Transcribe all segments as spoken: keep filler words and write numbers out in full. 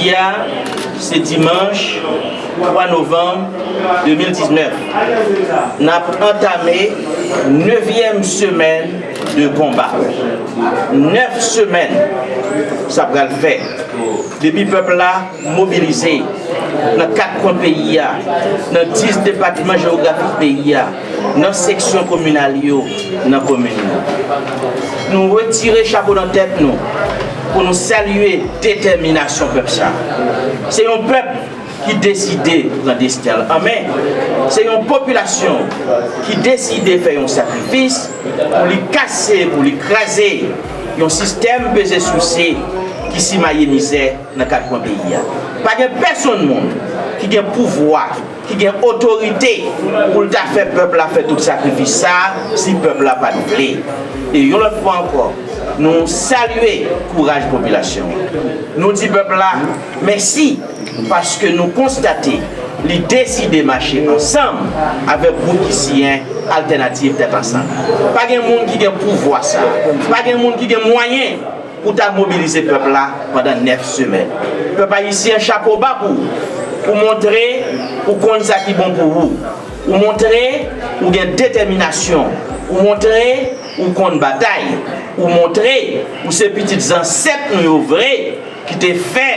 Jodi a, se dimanch twa novanm de mil diznèf. N ap antame nevyèm semèn de konba. Nèf semèn sa pral fè depi pèp la mobilize nan kat kwen peyi a, nan dis depatman jewografik peyi a, nan seksyon kominal yo, nan komin yo. Nou retire chapo nan tèt nou pou nou salye detèminasyon pèp sa a. Se yon pèp ki deside pran desten l an men. Se yon popilasyon ki deside fè yon sakrifis pou li kase, pou li kraze yon sistèm peze souse ki simaye mizè nan kat kwen peyi a. Pa gen pèsonn moun ki gen pouvwa, ki gen otorite pou l ta fè pèp la fè tout sakrifis sa a si pèp la pa t vle. E yon lòt fwa ankò, nou salye kouraj popilasyon an. Nou di pèp la mèsi paske nou konstate li deside mache ansanm avèk gwoup ki siyen Altènativ Tèt Ansanm. Pa gen moun ki gen pouvwa sa a. Pa gen moun ki gen mwayen pou ta mobilize pèp la pandan nèf semèn. Pèp ayisyen, chapo ba pou ou. Ou montre ou konn sa ki bon pou ou. Ou montre ou gen detèminasyon. Ou montre ou konn batay. Ou montre ou se pitit zansèt nou yo vre ki te fè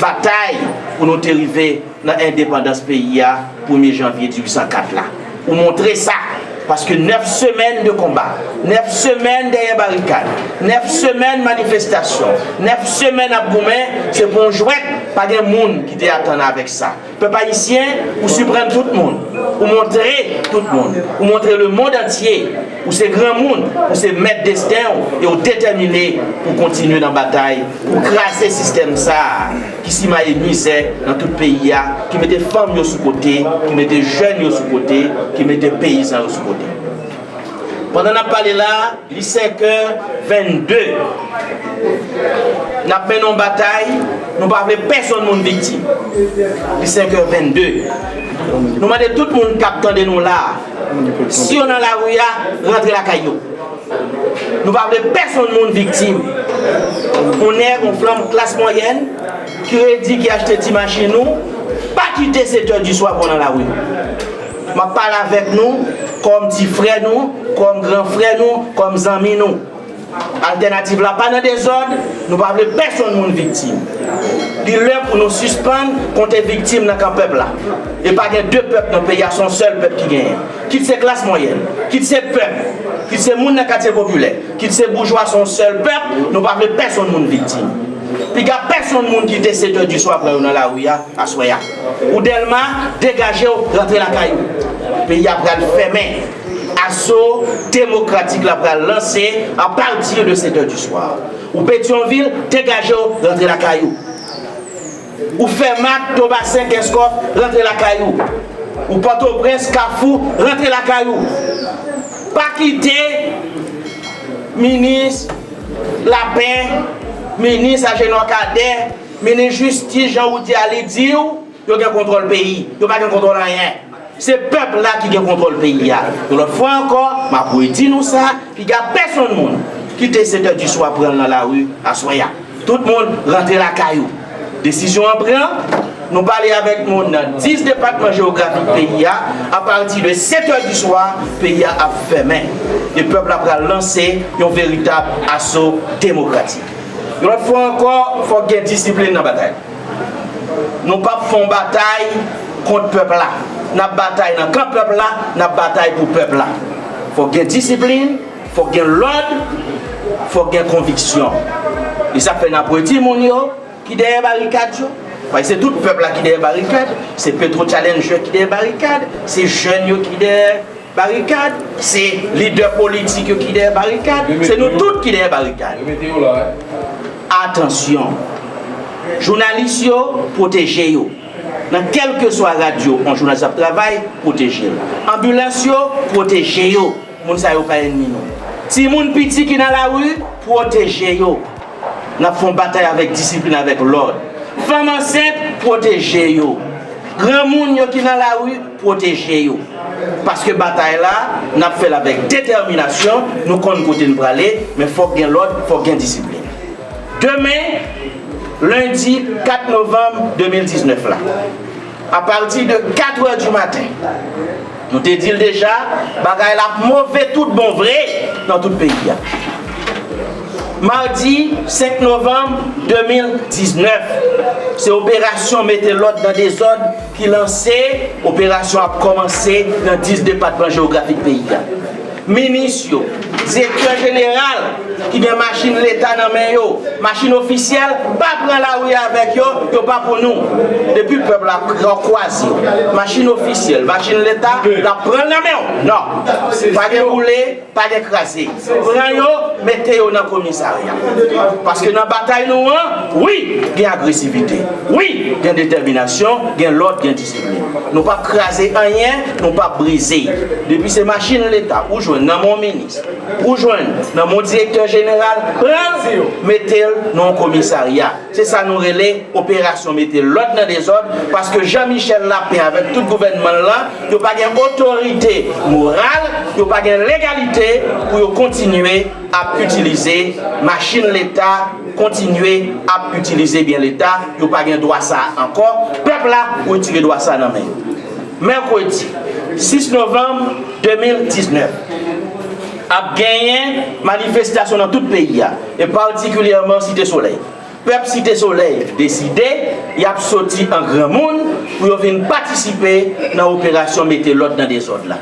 batay pou nou te rive nan endepandans peyi a, premye janvye dizuit san kat la. Ou montre sa, paske nèf semèn de konba, nèf semèn dèyè barikad, nèf semèn manifestasyon, nèf semèn ap goumen, se pa yon jwèt, pa gen moun ki te atann avèk sa. Pèp ayisyen, ou siprann tout moun, ou montre tout moun, ou montre lemonn antye, ou se granmoun, ou se mèt desten w, e ou detèmine pou kontinye nan batay, pou kraze sistèm sa a ki simaye mizè nan tout peyi a, ki mete fanm yo sou kote, ki mete jèn yo sou kote, ki mete peyizan yo sou kote. Pandan n ap pale la a, li senkè vennde. N ap mennen yon batay, nou pa vle pèsonn moun viktim. Li senkè vennde. Nou mande tout moun k ap tande nou la a, si yo nan lari a, rantre lakay yo. Nou pa vle pèsonn moun viktim. Yon nèg, yon fanm klas mwayèn, ki redi, ki achte ti machin ou, pa kite sèt è di swa pou w nan lari. M ap pale avèk nou kòm ti frè nou, kòm gran frè nou, kòm zanmi nou. Altènativ la pa nan dezòd, nou pa vle pèsonn moun viktim. Li lè pou nou sispann konte viktim nan kan pèp la. E pa gen de pèp nan peyi a, se yon sèl pèp ki genyen. Kit se klas mwayèn, kit se pèp, kit se moun nan katye popilè, kit se boujwa, se yon sèl pèp, nou pa vle pèsonn moun viktim. Piga pèsonn moun kite sèt è di swa pran yo nan lari a aswè a. Ou Dèlma, degaje w, rantre lakay ou. Peyi a pral fèmen. Aso demokratik la pral lanse apati de sèt è di swa. Ou Petyonvil, degaje w, rantre lakay ou. Ou Fèmat, Tobasen, Kenskòf, rantre lakay ou. Ou Pòtoprens, Kafou, rantre lakay ou. Pa kite minis Lapè, minis Ajenò Kadè, minis jistis Jan Woudy Ali di w yo gen kontwòl peyi. Yo pa gen kontwòl anyen. Se pèp la ki gen kontwòl peyi a. Yon lòt fwa ankò, m ap redi nou sa, piga pèsonn moun kite sèt è di swa pran l nan lari aswè a. Tout moun rantre lakay ou. Desizyon an pran, nou pale avèk moun nan dis depatman jewografik peyi a, apati de sèt è di swa, peyi a ap fèmen. E pèp la pral lanse yon veritab aso demokratik. Yon lòt fwa ankò, fòk gen disiplin nan batay. Nou p ap fè yon batay kont pèp la. N ap batay nan kan pèp la, n ap batay pou pèp la. Fòk gen disiplin, fòk gen lòd, fòk gen konviksyon. E sa fè n ap redi moun yo ki dèyè barikad yo. Paske se tout pèp la ki dèyè barikad, se Petro Challenger ki dèyè barikad, se jèn yo ki dèyè barikad, se lidè politik yo ki dèyè barikad, se nou tout ki dèyè barikad. Atansyon! Jounalis yo, pwoteje yo. Nan kèlkeswa radyo yon jounalis ap travay, pwoteje l. Anbilans yo, pwoteje yo. Moun sa yo pa ènmi nou. Timoun piti ki nan lari, pwoteje yo. N ap fè yon batay avèk disiplin, avèk lòd. Fanm ansent, pwoteje yo. Granmoun yo ki nan lari, pwoteje yo. Paske batay la, n ap fè l avèk detèminasyon, nou konn kote n prale, men fòk gen lòd, fòk gen disiplin. Demen, Lendi kat novanm de mil diznèf la, apati de kat è di maten, nou te di l deja, bagay la ap move tout bon vre nan tout peyi a. Madi senk novanm de mil diznèf, se operasyon mete lòd nan dezòd ki lanse. Operasyon ap kòmanse nan dis depatman jewografik peyi a. Minis yo, direktè jeneral ki gen machin leta nan men yo, machin ofisyèl, pa pran lari avèk yo, yo pa pou nou. Depi pèp la kwa-, kwaze w, machin ofisyèl, machin leta, l ap pran l nan men w. Non, pa gen boule, pa gen kraze. Pran yo, mete yo nan komisarya. Paske nan batay nou an, wi, gen agresivite. Wi, gen detèminasyon, gen lòd, gen disiplin. Nou p ap kraze anyen, nou p ap brize. Depi se machin leta ou jwenn nan men yon minis, ou jwenn nan men yon direktè jeneral, pran l, mete l nan yon komisarya. Se sa nou rele operasyon mete lòd nan dezòd, paske Jean Michel Lapin avèk tout gouvènman l lan, yo pa gen otorite moral, yo pa gen legalite pou yo kontinye ap itilize machin leta, kontinye ap itilize byen leta, yo pa gen dwa sa a ankò. Pèp la retire dwa sa a nan men yo. Mèkredi sis novanm de mil diznèf, ap genyen manifestasyon nan tout peyi a, e patikilyèman Site Solèy. Pèp Site Solèy deside y ap soti an granmoun pou yo vin patisipe nan operasyon mete lòd nan dezòd la.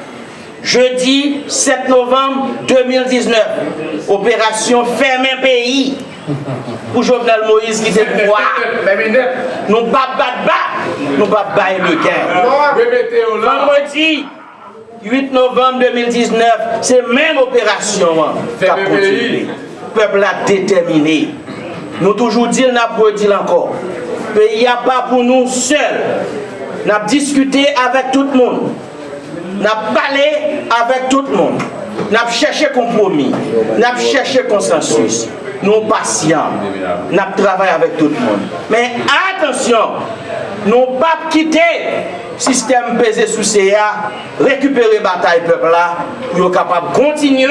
Jedi sèt novanm de mil diznèf, operasyon fèmen peyi pou Jovenel Moïse kite pouvwa a. Nou p ap bat ba, nou p ap bay legen. Vandredi uit novanm de mil diznèf, se menm operasyon an k ap kontinye. Pèp la detèmine. Nou toujou di l, n ap redi l ankò. Peyi a pa pou nou sèl. N ap diskite avèk tout moun. N ap pale avèk tout moun. N ap chèche konpwomi. N ap chèche konsansis. Nou pasyan. N ap travay avèk tout moun. Men atansyon, nou p ap kite sistèm peze souse a rekipere batay pèp la pou yo kapab kontinye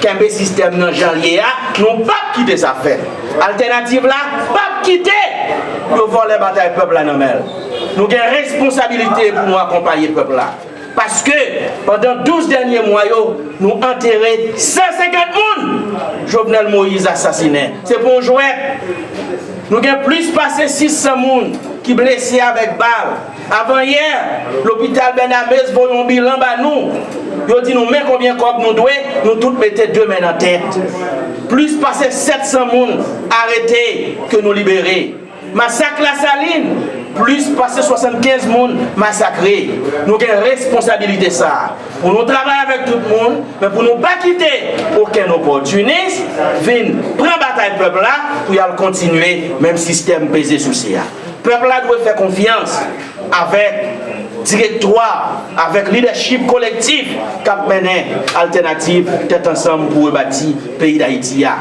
kenbe sistèm nan jan l ye a. Nou p ap kite sa fèt. Altènativ la p ap kite yo vòlè batay pèp la nan men l. Nou gen responsabilite pou nou akonpaye pèp la. Paske pandan douz dènye mwa yo, nou antere san senkant moun Jovenel Moïse asasinen. Se pa yon jwèt. Nou gen plis pase sis san moun ki blese avèk bal. Avanyè, lopital Bènamez voye yon bilan ba nou. Yo di nou men konbyen kòb nou dwe, nou tout mete de men nan tèt. Plis pase sèt san moun arete ke nou libere. Masak Lasalin, plis pase swasannkenz moun masakre. Nou gen responsabilite sa a. Pou nou travay avèk tout moun, men pou nou pa kite okenn opòtinis vin pran batay pèp la pou y al kontinye menm sistèm peze souse a. Pèp la dwe fè konfyans avèk direktwa, avèk lidèchip kolektif k ap mennen altènativ Tèt Ansanm pou Rebati peyi Dayiti a.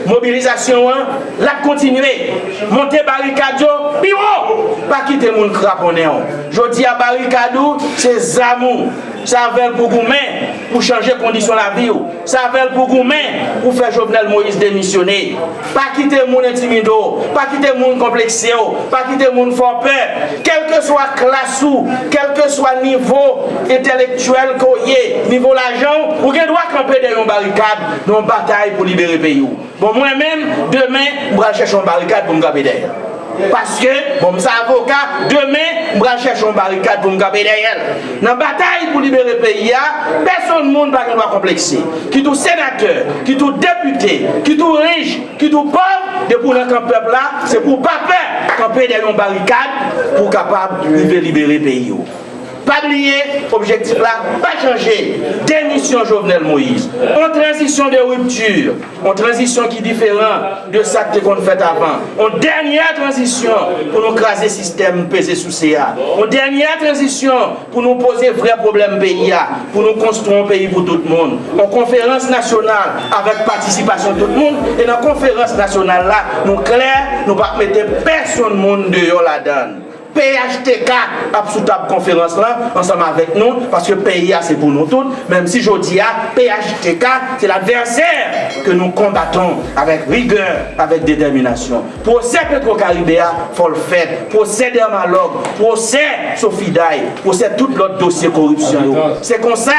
Mobilizasyon an, l ap kontinye. Monte barikad yo pi wo. Pa kite moun kraponnen w. Jodi a, barikad ou, se zam ou. Sèvi l pou goumen, pou chanje kondisyon lavi w. Sèvi l pou goumen, pou fè Jovenel Moïse demisyone. Pa kite moun entimide w. Pa kite moun konplekse w. Pa kite moun fè w pè. Kèlkeswa klas ou, kèlkeswa nivo entèlektyèl ke w ye, nivo lajan w, ou gen dwa kanpe dèyè yon barikad nan yon batay pou libere peyi w. Bon, mwen menm, demen, m pral chèche yon barikad pou m kanpe dèyè l. Paske, bon, m se avoka, demen, m pral chèche yon barikad pou m kanpe dèyè l. Nan batay pou libere peyi a, pèsonn moun pa gen dwa konplekse. Kit ou senatè, kit ou depite, kit ou rich, kit ou pòv, depi w nan kan pèp la, se pou w pa pè kanpe dèyè yon barikad pou w kapab rive libere peyi w. Pa bliye, objektif la pa chanje. Demisyon Jovenel Moïse. Yon tranzisyon de ripti. Yon tranzisyon ki diferan de sa k te konn fèt avan. Yon dènyè tranzisyon pou nou kraze sistèm peze souse a. Yon dènyè tranzisyon pou nou poze vrè pwoblèm peyi a. Pou nou konstwi yon peyi pou tout moun. Yon konferans nasyonal avèk patisipasyon tout moun. E nan konferans nasyonal la, nou klè, nou p ap mete pèsonn moun deyò ladan l. P H T K ap sou tab konferans lan ansanm avèk nou, paske peyi a se pou nou tout, menm si jodi a P H T K se ladvèsè ke nou konbatan avèk rigè, avèk detèminasyon. Pwosè Petro Karibe a, fò l fèt. Pwosè Dermalog, pwosè Sofiday, pwosè tout lòt dosye koripsyon yo. Se konsa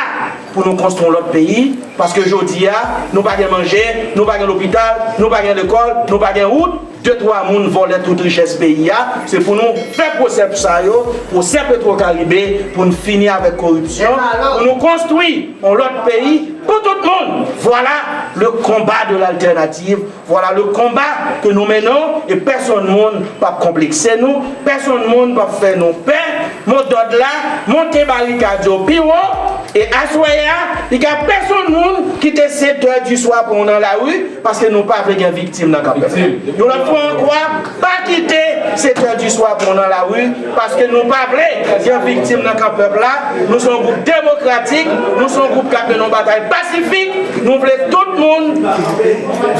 pou nou konstwi yon lòt peyi, paske jodi a, nou pa gen manje, nou pa gen lopital, nou pa gen lekòl, nou pa gen wout. De twa moun vòlè tout richès peyi a, se pou nou fè pwosè sa yo, pwosè Petro Karibe, pou n fini avèk koripsyon, pou nou konstwi yon lòt peyi pou tout moun. Voilà le combat de l'alternative. Voilà le combat que nous menons, e pèsonn moun p ap konplekse nou, pèsonn moun p ap fè nou pè. Modòd la, monte barikad yo pi wo, e aswè a, piga pèsonn moun kite sèt è di swa pou w nan lari, paske nou pa vle gen viktim nan kan pèp la. Yon lòt fwa ankò, pa kite sèt è di swa pou w nan lari, paske nou pa vle gen viktim nan kan pèp la. Nou se yon gwoup demokratik, nou se yon gwoup k ap mennen yon batay pasifik. Nou vle tout moun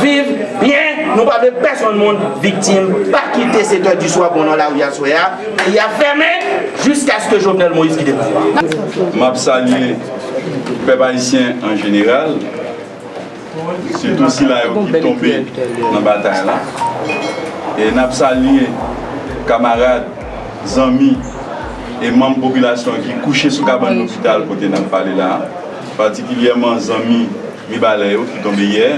viv byen, nou pa vle pèsonn moun viktim. Pa kite sèt è di swa pou w nan lari aswè a. Peyi a fèmen jiskaske Jovenel Moïse kite pouvwa. M ap salye pèp ayisyen an jeneral, sitou sila yo ki tonbe nan batay la. E n ap salye kamarad, zanmi e manm popilasyon ki kouche sou kabann lopital kote n ap pale la a, patikilyèman zanmi Mibalè yo ki tonbe yè.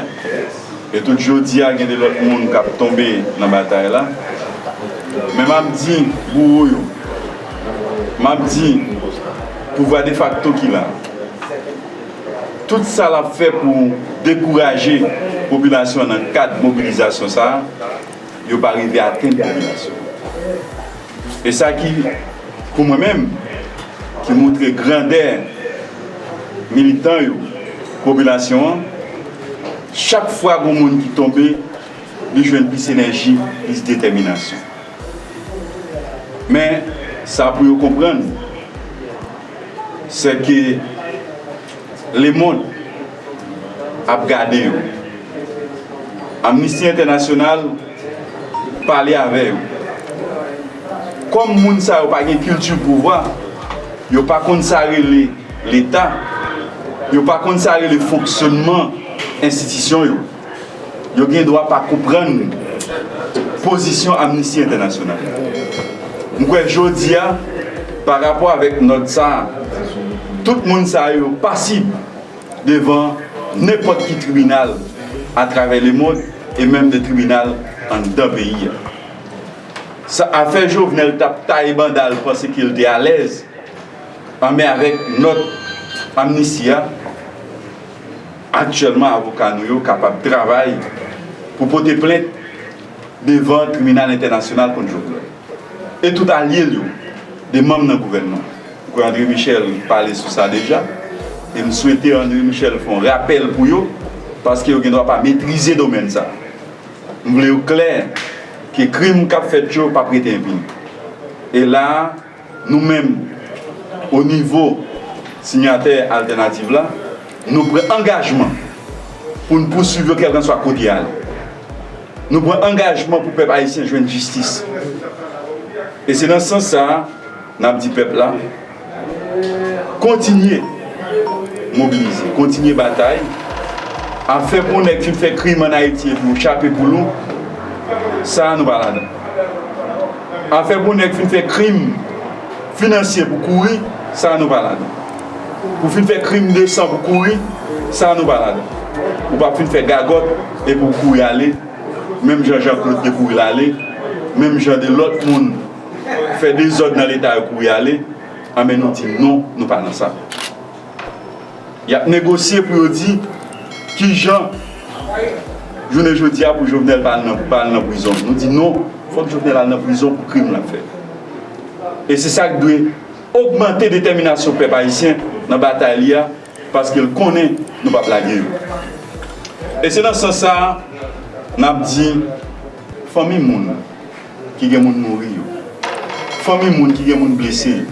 E tout jodi a, gen de lòt moun k ap tonbe nan batay la. Men m ap di bouro yo, m ap di pouvwa defakto ki la, tout sa l ap fè pou dekouraje popilasyon an nan kad mobilizasyon sa a, yo pa rive atenn popilasyon an. E sa ki, pou mwen menm, ki montre grandè militan yo, popilasyon an, chak fwa gon moun ki tonbe, li jwenn plis enèji, plis detèminasyon. Men, sa pou yo konprann, se ke lemonn ap gade yo. Amnisti Entènasyonal pale avè yo. Kòm moun sa yo pa gen kilti pouvwa, yo pa konn sa rele Leta, yo pa konn sa rele fonksyònman enstitisyon yo, yo gen dwa pa konprann pozisyon Amnisti Entènasyonal. M kwè jodi a, pa rapò avèk nòt sa a, tout moun sa yo pasib devan nenpòt ki tribinal atravè lemonn e menm de tribinal anndan peyi a. Sa, afè Jovenel t ap taye banda l panse ke l te alèz anmè avèk nòt amnisti a, aktyèlman avoka nou yo kapab travay pou pote plent devan tribinal entènasyonal kont Jovenel e tout alye l yo, de manm nan gouvènman. M kwè André Michel pale sou sa deja, e m swete André Michel fè yon rapèl pou yo, paske yo gen dwa pa metrize domèn sa. M vle yo klè ke krim k ap fèt yo p ap rete enpini. E la a, nou menm, o nivo siyatè altènativ la, nou pran angajman pou n pouswiv yo kèlkanswa kote y ale. Nou pran angajman pou pèp ayisyen jwenn jistis. E se nan sans sa a, n ap di pèp la, kontinye mobilize, kontinye batay. Afè pou nèg fin fè krim ann Ayiti epi w chape poul ou, sa a nou pa ladan. Afè pou nèg fin fè krim finansye pou kouri, sa a nou pa ladan. Pou fin fè krim de san pou kouri, sa a nou pa ladan. Ou p ap fin fè gagòt epi w kouri ale, menm jan Jean Claude te kouri l ale, menm jan de lòt moun fè dezòd nan Leta yo kouri ale, anben nou di non, nou pa nan sa. Y ap negosye pou yo di kijan jounen jodi a pou Jovenel pa al nan, pa al nan prizon. Nou di non, fòk Jovenel al nan prizon pou krim l ap fè. E se sa k dwe ogmante detèminasyon pèp ayisyen nan batay li a, paske l konnen nou p ap lage yo. E se nan sans sa a, n ap di fanmi moun ki gen moun mouri yo, fanmi moun ki gen moun blese yo,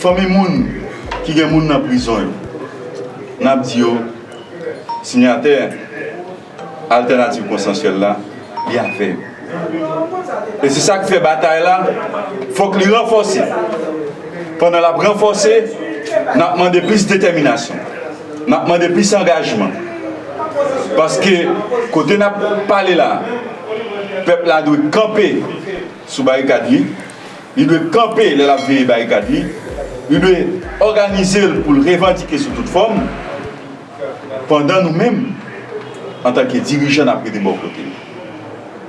fanmi moun ki gen moun nan prizon yo, n ap di yo, siyatè altènativ konsansyèl la, li avè yo. E se sa k fè batay la, fòk li ranfòse. Pandan l ap ranfòse, n ap mande plis detèminasyon. N ap mande plis angajman. Paske kote n ap pale la, pèp la dwe kanpe sou barikad li. Li dwe kanpe lè l ap veye barikad li. Li dwe òganize l pou l revandike sou tout fòm. Pandan nou menm, antanke dirijan, n ap rete bò kote l.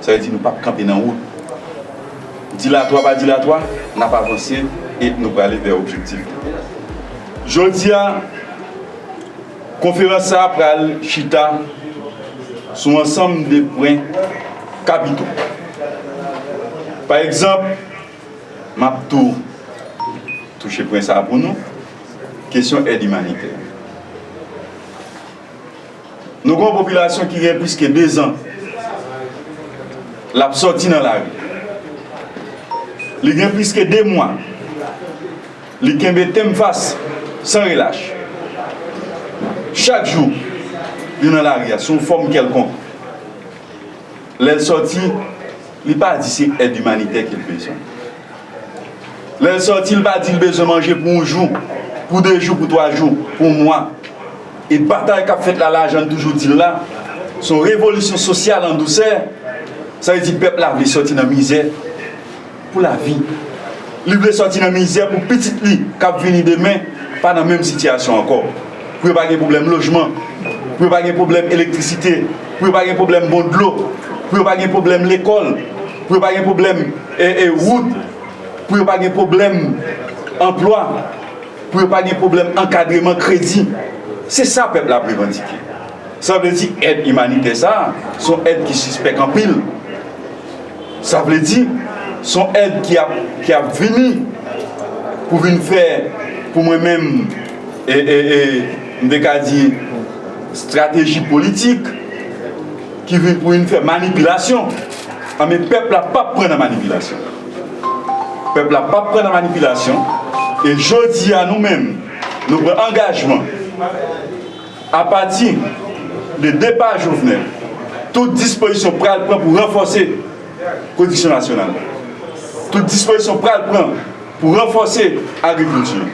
Sa vle di nou p ap kanpe nan wout. Dilatwa pa dilatwa, n ap avanse e nou prale vè objektif. Jodi a, konferans sa a pral chita sou ansanm de pwen kapito. Pa egzanp, m ap tou touche pwen sa a pou nou, kesyon èd imanitè. Nou gen yon popilasyon ki gen plis ke dezan l ap sòti nan lari. Li gen plis ke de mwa li kenbe tenn fas san relach. Chak jou, li nan lari a, sou yon fòm kèlkonk. Lè l sòti, li pa di se èd imanitè ke l bezwen. Lè l sòti, l pa di l bezwen manje pou yon jou, pou de jou, pou twa jou, pou yon mwa. E batay k ap fèt la, la, jan n toujou di l la, se yon revolisyon sosyal an dousè. Sa vle di pèp la vle sòti nan mizè pou lavi. Li vle sòti nan mizè pou pitit li k ap vini demen pa nan menm sitiyasyon ankò. Pou yo pa gen pwoblèm lojman, pou yo pa gen pwoblèm elektrisite, pou yo pa gen pwoblèm bon dlo, pou yo pa gen pwoblèm lekòl, pou yo pa gen pwoblèm, e, e, wout, pou yo pa gen pwoblèm anplwa, pou yo pa gen pwoblèm ankadreman kredi. Se sa pèp la ap revandike. Sa vle di èd imanitè sa a, se yon èd ki sispèk anpil. Sa vle di, se yon èd ki ap, ki ap vini pou vin fè, pou mwen menm, e, e, e, m te ka di, estrateji politik ki vin pou vin fè manipilasyon. Anben, pèp la p ap pran nan manipilasyon. Pèp la p ap pran nan manipilasyon. E jodi a, nou menm, nou pran angajman. Apati de depa Jovenel, tout dispozisyon pral pran pou ranfòse pwodiksyon nasyonal. Tout dispozisyon pral pran pou ranfòse agrikilti.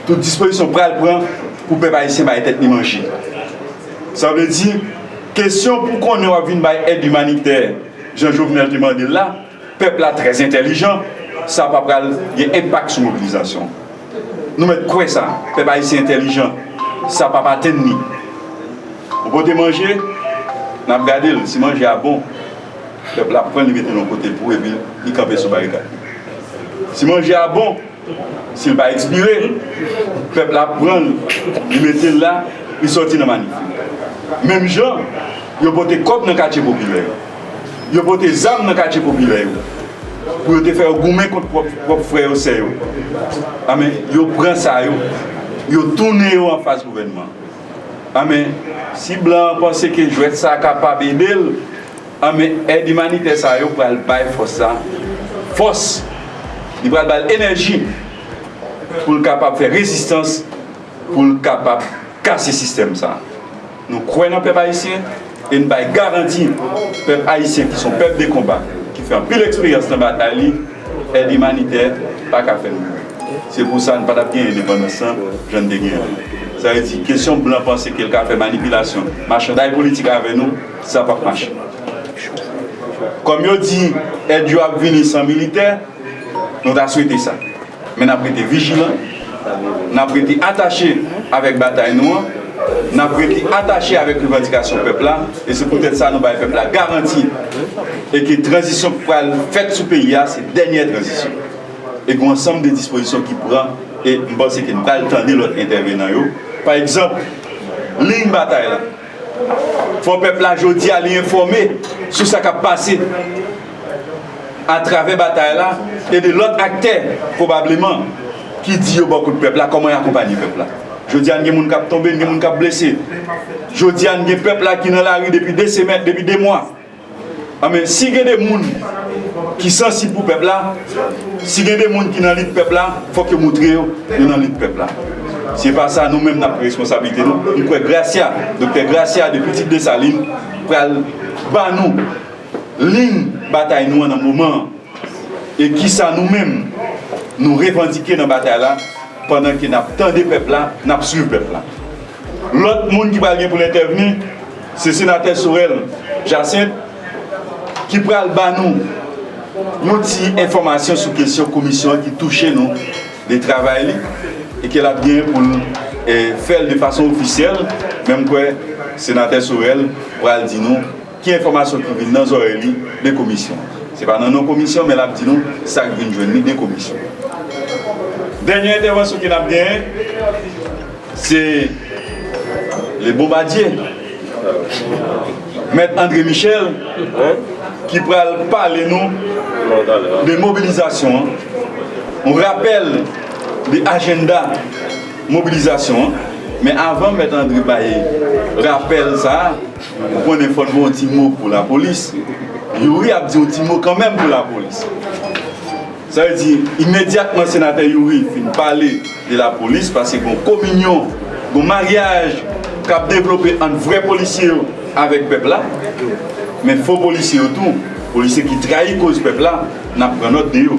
Tout dispozisyon pral pran pou pèp ayisyen bay tèt li manje. Sa vle di, kesyon pou konnen w ap vin bay èd imanitè, jan Jovenel te mande l la, pèp la trè entèlijan, sa pa pral gen enpak sou mobilizasyon. Nou mèt kwè sa, pèp ayisyen entèlijan, sa p ap atenn li. Ou pote manje, n ap gade l, si manje a bon, pèp la ap pran l, li mete l yon kote pou epi li kanpe sou barikad li. Si manje a bon, si l pa ekspire, pèp la ap pran l, li mete l la, li sòti nan manif li. Menm jan, yo pote kòb nan katye popilè yo. Yo pote zam nan katye popilè yo. Pou yo te fè yo goumen kont pwòp, pwòp frè yo, sè yo. Anben, yo pran sa yo, yo tounen yo anfas gouvènman. Anben, si blan an panse ke jwèt sa a kapab ede l, anben, èd imanitè sa yo pral bay fòs sa, fòs, li pral ba l enèji pou l kapab fè rezistans, pou l kapab kase sistèm sa. Nou kwè nan pèp ayisyen e n bay garanti pèp ayisyen ki se yon pèp de konba, ki fè anpil eksperyans nan batay li, èd imanitè pa ka fè n mouri. Se pou sa n pa t ap gen endepandans lan jan n te genyen l. Sa vle di, kesyon blan panse ke l ka fè manipilasyon, machanday politik avè nou, sa p ap mache. Kòm yo di, èd yo ap vini san militè, nou ta swete sa. Men n ap rete vijilan, n ap rete atache avèk batay nou an, n ap rete atache avèk revandikasyon pèp la, e se poutèt sa nou bay pèp la garanti e ke tranzisyon k pral fèt sou peyi a, se dènyè tranzisyon. E gen yon ansanm de dispozisyon ki pran, e m panse ke n pral tande lòt entèvenan yo. Pa egzanp, liy batay la. Fò pèp la jodi a li enfòme sou sa k ap pase atravè batay la e de lòt aktè, pwobableman, ki di yo bò kot pèp la, kòman y akonpanye pèp la. Jodi a, n gen moun k ap tonbe, n gen moun k ap blese. Jodi a, n gen pèp la ki nan lari depi de semèn, depi de mwa. Anben, si gen de moun ki sansib pou pèp la, si gen de moun ki nan lit pèp la, fòk yo montre yo, yo nan lit pèp la. Se pa sa, nou menm n ap pran responsablite nou. M kwè Gracia, Doktè Gracia de Pitit Desalin, pral ba nou liy batay nou an nan moman an. E kisa nou menm, nou revandike nan batay la, pandan ke n ap tande pèp la, n ap swiv pèp la? Lòt moun ki pral gen pou l entèvni, se senatè Sorel Jacinthe, ki pral ba nou yon ti enfòmasyon sou kesyon komisyon an ki touche nou de travay li, e ke l ap gen pou l, eh, fè l de fason ofisyèl, men m kwè senatè Sorel pral di nou ki enfòmasyon ki vin nan zòrèy li de komisyon. Se pa nan non komisyon, men l ap di nou sa k vin jwenn li de komisyon. Dènye entèvansyon ke n ap genyen, se le Bonbadye, Mèt André Michel, ki pral pale nou de mobilizasyon an, yon rapèl de ajanda mobilizasyon an. Men avan Mèt André bay rapèl sa a, ou konnen fò n fè yon ti mo pou lapolis. Youri ap di yon ti mo kanmenm pou lapolis. Sa vle di, imedyatman senatè Youri fin pale de lapolis, paske gon kominyon, gon maryaj k ap devlope ant vrè polisye yo avèk pèp la, men fo polisye yo tou, polisye ki trayi koz pèp la, n ap pran nòt de yo.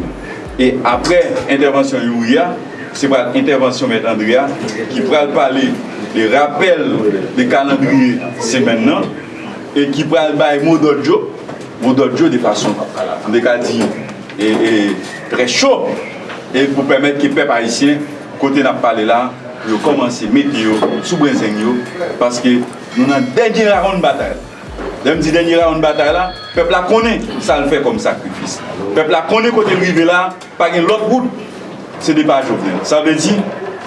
E apre entèvansyon Youri a, se pral entèvansyon Mèt André a, ki pral pale de rapèl de kalandriye semèn nan, e ki pral bay modòd yo, modòd yo de fason, m te ka di, e, e, trè cho, e pou pèmèt ke pèp ayisyen, kote n ap pale la, pou yo kòmanse mete yo sou brenzeng yo, paske nou nan dènye rawonn batay la. Lè m di dènye rawonn batay la, pèp la konnen sa l fè kòm sakrifis. Pèp la konnen kote l rive la, pa gen lòt wout, se depa Jovenel. Sa vle di,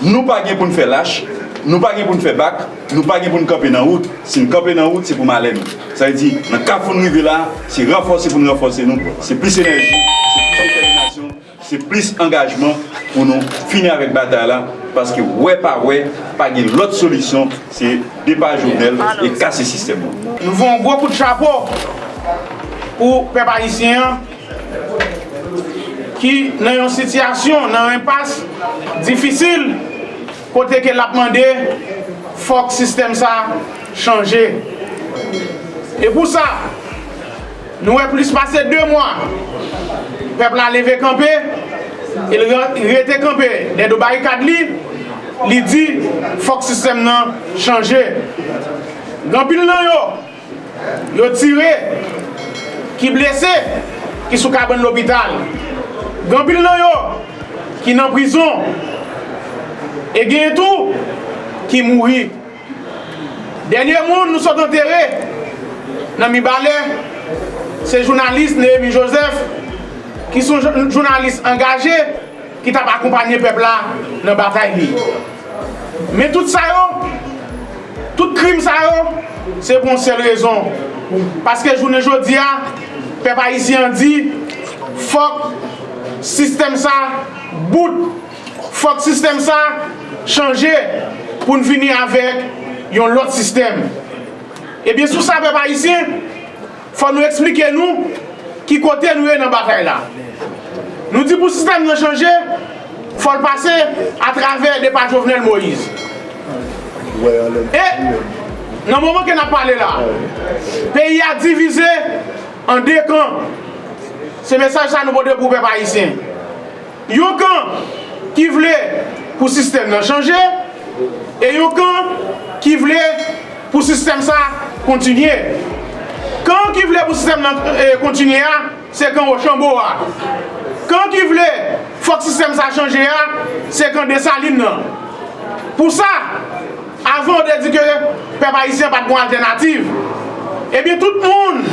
nou pa gen pou n fè lach, nou pa gen pou n fè bak, nou pa gen pou n kanpe nan wout. Si n kanpe nan wout, se pou malè nou. Sa vle di, nan kafou n rive la, se ranfòse pou n ranfòse nou, se plis enèji, se plis detèminasyon, se plis angajman pou nou fini avèk batay la, paske wè pa wè, pa gen lòt solisyon, se depa Jovenel e kase sistèm nan. Nou voye yon gwo kout chapo pou pèp ayisyen an ki nan yon sitiyasyon, nan yon enpas difisil, kote ke l ap mande fòk sistèm sa chanje. E pou sa, nou wè plis pase de mwa, pèp la leve kanpe, e l re-, rete kanpe dèyè do barikad li, li di fòk sistèm nan chanje. Gen anpil nan yo, yo tire, ki blese, ki sou kabann lopital. Gen anpil nan yo ki nan prizon. E genyen tou ki mouri. Dènye moun nou sot antere nan Mibalè, se jounalis Néhémie Joseph, ki se yon jou-, jounalis angaje, ki t ap akonpanye pèp la nan batay li. Men tout sa yo, tout krim sa yo, se pou yon sèl rezon. Paske jounen jodi a, pèp ayisyen an di, fòk sistèm sa bout, fòk sistèm sa chanje pou n vini avèk yon lòt sistèm. Ebyen, sou sa, pèp ayisyen, fò nou eksplike nou ki kote nou ye nan batay la. Nou di pou sistèm nan chanje, fò l pase atravè depa Jovenel Moïse. E nan moman ke n ap pale la, peyi a divize an de kan. Se mesaj sa nou pote pou pèp ayisyen. Yon kan ki vle pou sistèm nan chanje, e yon kan ki vle pou sistèm sa kontinye. Kan ki vle pou sistèm nan, eh, kontinye a, se kan Wochanbo a. Kan ki vle fòk sistèm sa chanje a, se kan Desalin nan. Pou sa, avan yo te di ke pèp ayisyen pa t gon altènativ. Ebyen, tout moun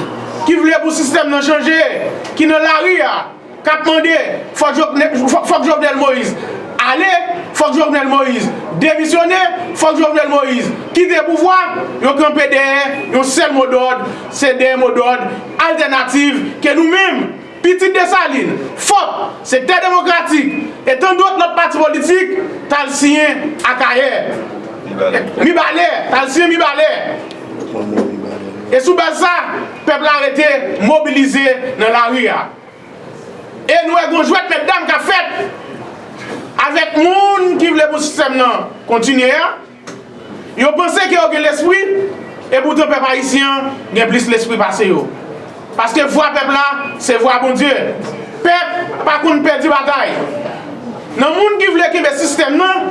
ki vle pou sistèm nan chanje, ki nan lari a, k ap mande fòk Jovenel, fòk, fòk Jovenel Moïse ale, fòk Jovenel Moïse demisyone, fòk Jovenel Moïse kite pouvwa, yo kanpe dèyè yon sèl modòd, se dèyè modòd altènativ ke nou menm, pitit Desalin, fòk Sektè Demokratik e tandòt lòt pati politik t al siyen Akayè. Mibalè, t al siyen Mibalè. E sou baz sa, pèp la rete mobilize nan lari a. E nou wè gon jwèt mètdam k ap fèt avèk moun ki vle pou sistèm nan kontinye a. Yo panse ke yo gen lespri, e poutan pèp ayisyen an gen plis lespri pase yo. Paske vwa pèp la, se vwa Bondye. Pèp pa konn pèdi batay. Nan moun ki vle kenbe sistèm nan,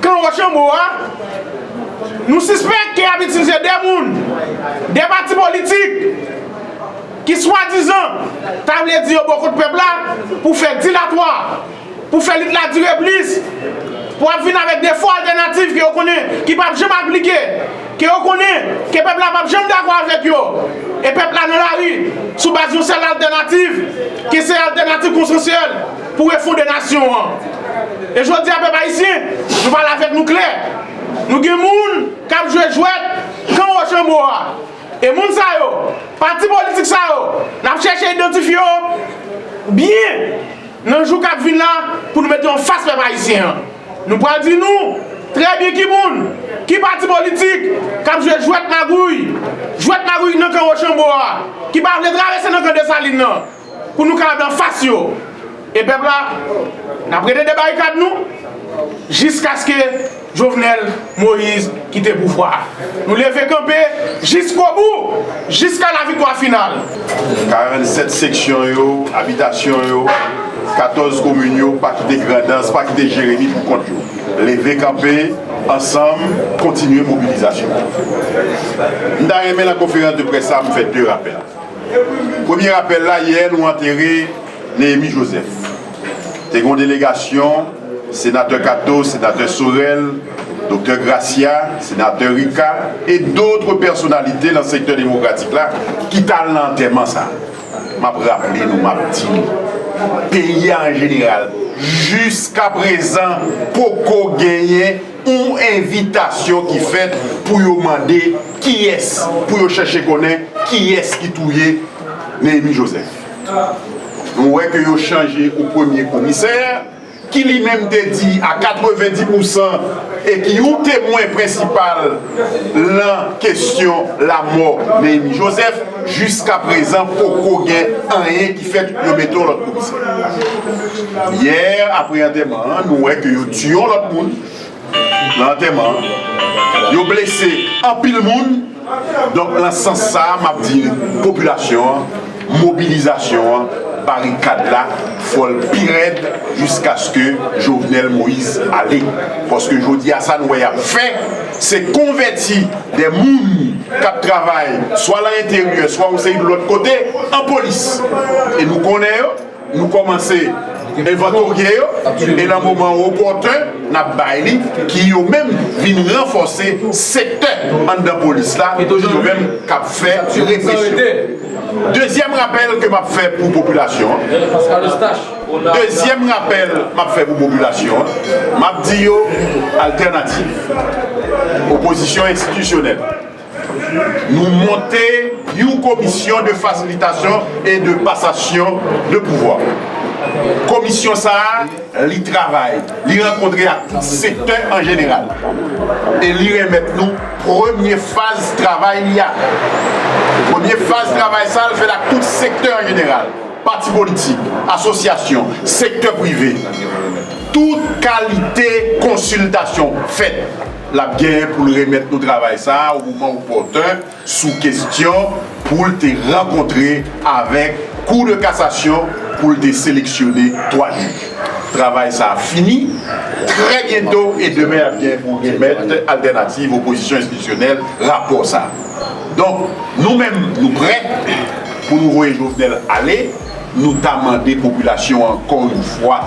kan Wochanbo a, nou sispèk ke Abitize de moun, de pati politik, ki swadizan ta vle di yo bò kont pèp la pou fè dilatwa, pou fè lit la dire plis, pou ap vin avèk de fo altènativ ke yo konnen ki p ap janm aplike, ke yo konnen ke pèp la p ap janm dakò avèk yo, e pèp la nan lari sou baz yon sèl altènativ, ki se altènativ konsansyèl pou refonde nasyon an. E jodi a, pèp ayisyen, nou pale avèk nou klè. Nou gen moun k ap jwe jwèt kan Wochanbo a. E moun sa yo, pati politik sa yo, n ap chèche idantifye yo byen nan jou k ap vin la pou nou mete yo anfas pèp ayisyen an. Nou pral di nou trè byen ki moun, ki pati politik k ap jwe jwèt magouy, jwèt magouy nan kan Wochanbo a, ki pa vle travèse nan kan Desalin nan, pou nou kapab anfas yo. E pèp la, n ap rete de barikad nou jiskaske Jovenel Moïse kite pouvwa a. Nou leve kanpe jiskobou, jiska laviktwa final. Karannsèt seksyon yo, abitasyon yo, katòz komin yo, pa kite Grandans, pa kite Jeremi pou kont yo. Leve kanpe ansanm, kontinye mobilizasyon. M ta renmen nan konferans de près sa, m fè de rapèl. Premye rapèl la, yè, nou antere Néhémy Joseph. Te gen yon delegasyon, senatè Kato, senatè Sorel, doktè Gracia, senatè Rika, e dòt pèsonalite nan sektè demokratik la, ki t al nan antèman sa. M ap raple nou, m ap di nou, peyi a an jeneral, jiska prezan, poko genyen yon envitasyon ki fèt pou yo mande kiyès, pou yo chèche konnen kiyès ki touye Néhémy Joseph. Nou wè ke yo chanje yon premye komisè, ki li menm te di a katrevendi pousan e ki yon temwen prensipal nan kesyon lanmò Néhémy Joseph, jiska prezan poko gen anyen ki fèt, yo mete yon lòt komisè. Yè, apre antèman an, nou wè ke yo tiye yon lòt moun nan antèman an. Yo blese anpil moun. Donk, nan sans sa a, m ap di popilasyon an, mobilizasyon an, barikad la, fò l pi rèd jiskaske Jovenel Moïse ale. Paske jodi a, sa nou wè y ap fè, se konvèti de moun k ap travay, swa nan enteryè, swa yon seri de lòt kote, an polis. E nou konnen yo, nou kòmanse envantorye yo, e nan moman opòten, n ap bay li, ki yo menm vin ranfòse sektè anndan polis la, ki yo menm k ap fè represyon. Dezyèm rapèl ke m ap fè pou popilasyon an, dezyèm rapèl m ap fè pou popilasyon an, m ap di yo altènativ, opozisyon enstitisyonèl. Nou monte yon komisyon de fasilitasyon e de pasasyon de pouvwa. Komisyon sa a, li travay, li rankontre ak tout sektè an jeneral. E li remèt nou premye faz travay li a. Premye faz travay sa a, l fèt ak tout sektè an jeneral. Pati politik, asosyasyon, sektè prive, tout kalite konsiltasyon fèt. L ap genyen pou l remèt nou travay sa a o moman opòten sou kesyon pou l te rankontre avèk Kou de Kasasyon pou l te seleksyone twa jij. Travay sa a fini trè byento e demen ap genyen pou remèt altènativ opozisyon enstitisyonèl rapò sa a. Donk, nou menm, nou prè pou nou voye Jovenel ale. Nou ta mande popilasyon an, ankò yon fwa,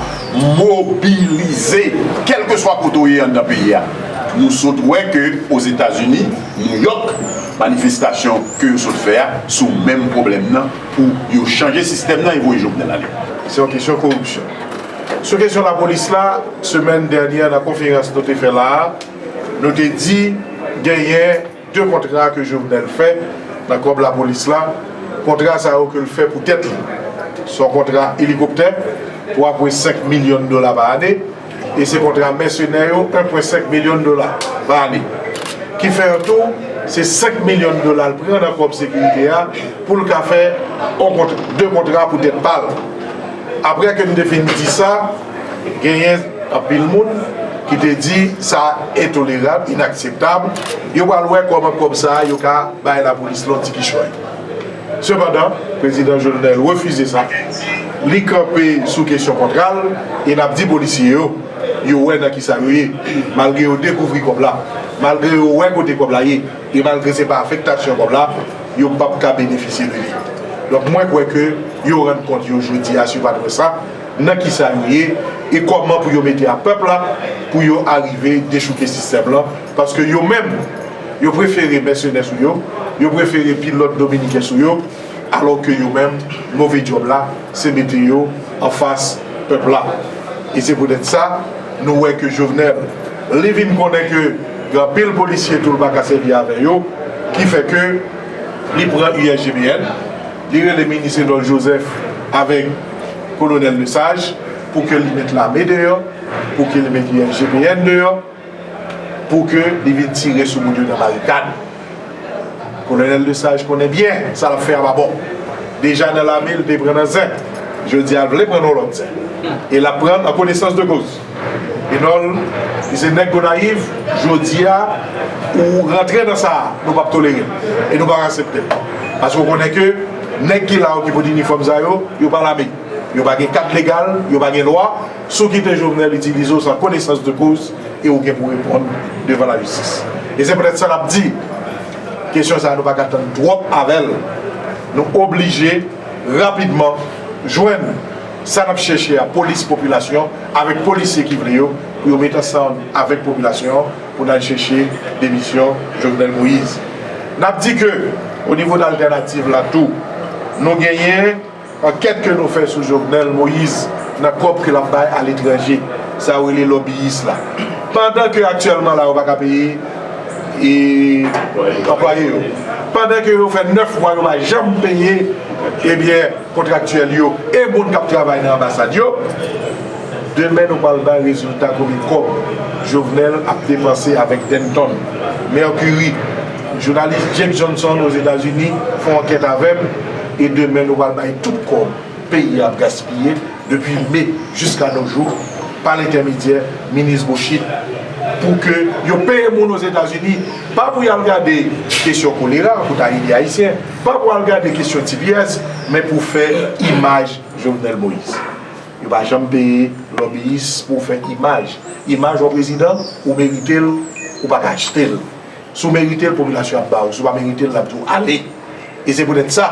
mobilize, kèlkeswa kote w ye anndan peyi a. Nou sot wè ke Ozetazini, Nouyòk, manifestasyon ke yo sot fè a sou menm pwoblèm nan, pou yo chanje sistèm nan e voye Jovenel ale. Se yon kesyon koripsyon. Sou kesyon lapolis la, semèn dènyè nan konferans nou te fè la a, nou te di genyen de kontra ke Jovenel fè nan kòb lapolis la. Kontra sa yo ke l fè pou tèt li. Se yon kontra elikoptè, twa pwen senk milyon dola pa ane, e se kontra mèsenè yo, en pwen senk milyon dola pa ane. Ki fè an tou, se senk milyon dola l pran nan kòb sekirite a pou l ka fè yon kont-, de kontra pou tèt pa l. Apre ke n te fin di sa, genyen anpil moun ki te di sa entolerab, inakseptab. Yo pral wè kòman kòb sa a yo ka bay lapolis la yon ti kichòy. Sepandan, Prezidan Jovenel refize sa. Li kanpe sou kesyon kontra l, e n ap di polisye yo, yo wè nan kisa yo ye. Malgre yo dekouvri kòb la, malgre yo wè kote kòb la ye, e malgre se pa afektasyon kòb la, yo p ap ka benefisye de li. Donk, mwen kwè ke yo rann kont yo jodi a sou patwè sa, nan kisa yo ye, e kòman pou yo mete a pèp la, pou yo arive dechouke sistèm lan, paske yo menm, yo prefere mèsenè sou yo, yo prefere pilòt dominiken sou yo, alò ke yo menm, move djòb la, se mete yo anfas pèp la. E se poutèt sa, nou wè ke Jovenel, li vin konnen ke gen anpil polisye tou l pa ka sèvi avè yo, ki fè ke li pran U S G P N, li rele minis Renold Joseph avèk kolonèl Lesage pou ke li met lame deyò, pou ke li met U S G P N deyò, pou ke li vin tire sou moun yo nan barikad. Kolonèl Lesage konnen byen sa l ap fè a pa bon. Deja nan lame, l te pran nan zen. Jodi a, l vle pran nan lòt zen. E l ap pran an konesans de koz. Renold, li se nèg Gonayiv, jodi a, ou rantre nan sa a, nou p ap tolere l. E nou p ap aksepte l. Paske w konnen ke nèg ki la yo ki pote inifòm sa yo, yo pa lame. Yo pa gen kad legal, yo pa gen lwa. Si w kite Jovenel itilize w san konesans de koz, e ou gen pou reponn devan lajistis. E se poutèt sa n ap di, kesyon sa a nou pa ka tann twòp avè l. Nou oblije rapidman jwenn sa n ap chèche a, polis popilasyon, avèk polisye ki vle yo, pou yo met ansanm avèk popilasyon an, pou n al chèche demisyon Jovenel Moïse. N ap di ke, o nivo d altènativ la tou, nou genyen ankèt ke nou fè sou Jovenel Moïse nan kòb ke l ap bay aletranje, sa yo rele lòbiyis la. Pandan ke aktyèlman la, yo pa ka peye e anplwaye yo. Pandan ke yo fè nèf mwa, yo pa janm peye, ebyen, kontraktyèl yo e moun k ap travay nan anbasad yo, demen nou pral bay rezilta konbyen kòb Jovenel ap depanse avèk Denton, Mercury. Jounalis Jake Johnson Ozetazini fè yon ankèt avè m, e demen nou pral bay tout kòb peyi a ap gaspiye depi me jiska nos jours, pa lentèmedyè minis Beauchamp, pou ke yo peye moun Ozetazini, pa pou y al gade kesyon kolera, pou ta ede Ayisyen, pa pou al gade kesyon T P S, men pou fè imaj Jovenel Moïse. Yo pa janm peye lòbiyis pou fè imaj. Imaj yon prezidan, ou merite l, ou pa ka achte l. Si w merite l, popilasyon ap ba w. Si w pa merite l, l ap di w ale. E se poutèt sa,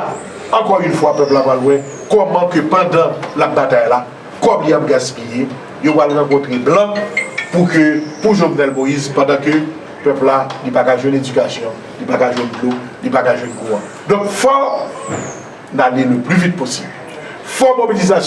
ankò yon fwa, pèp la pral wè kòman ke pandan l ap batay la, kòb li ap gaspiye, yo pral rankontre blan pou ke, pou Jovenel Moïse, pandan ke pèp la, li pa ka jwenn edikasyon, li pa ka jwenn dlo, li pa ka jwenn kouran. Donk, fò n ale le pli vit posib. Fò mobilizasyon